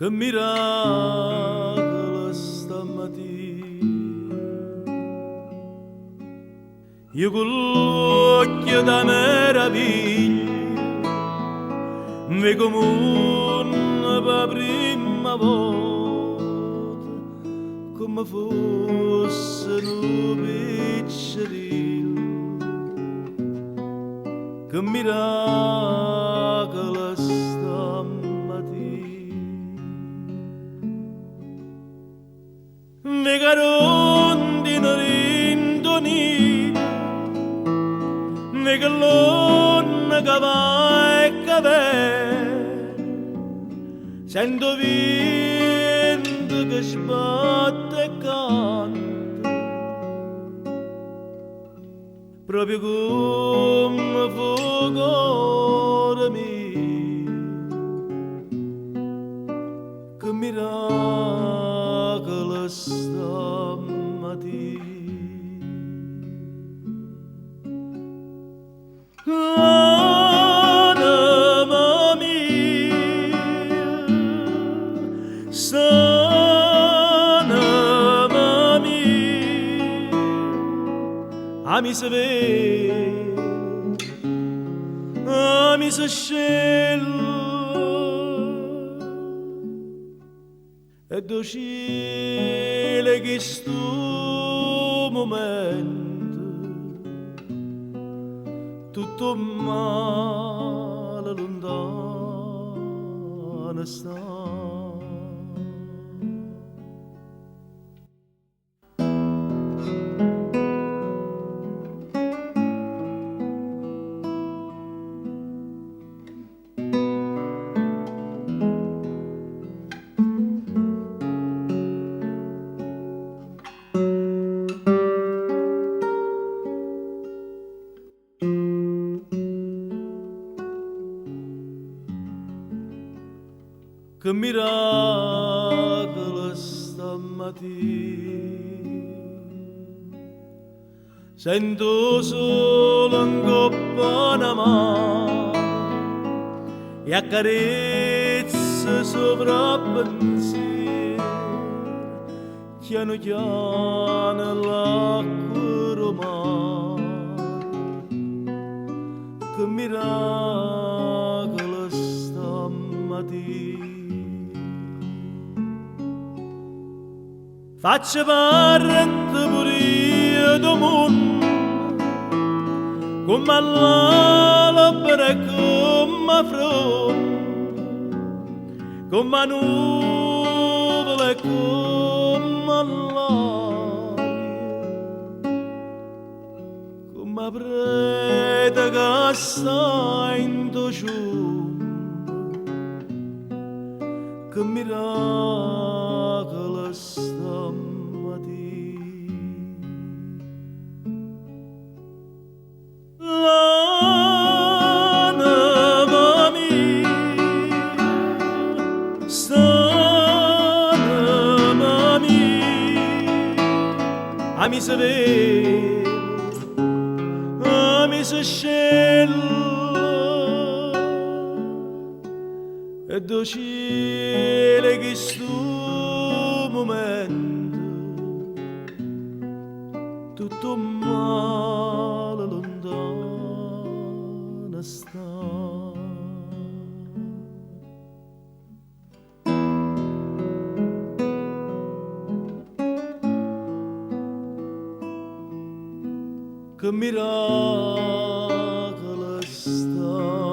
Che miracolo stammatina. Io con l'occhio da meraviglia veco munno p' 'a primma volta comme fosse nu piccerillo. Che miracolo stammatina. Veco 'a rondine dint' 'o nido, veco l'onna ca va e ca vene, sento 'o viento che sbatte e canta, proprio comme fa 'o core mio. Che miracolo stammatina. L'anema mia, st'anema mia, ha miso vela, ha miso scelle e d' 'o cielo 'e chistu mumento tutto 'o male luntano sta. Che miracolo stammatina. Sento 'o sole 'ncopp' a na mano e accarezza sopra 'o pensiero, chiano chiano l'acqua d' 'o mare. Che miracolo stammatina. Faccio parte pure io d' 'o munno, comme all'albero e comme 'a fronna, comme 'a nuvola e comme ll'aria, comme 'a preta ca sta 'int' 'o ciummo. Che miracolo stammatina. L'anema mia, st'anema mia, ha miso vela, ha miso scelle e d' 'o cielo 'e chistu mumento tutto 'o male luntano sta. Che miracolo stammatina.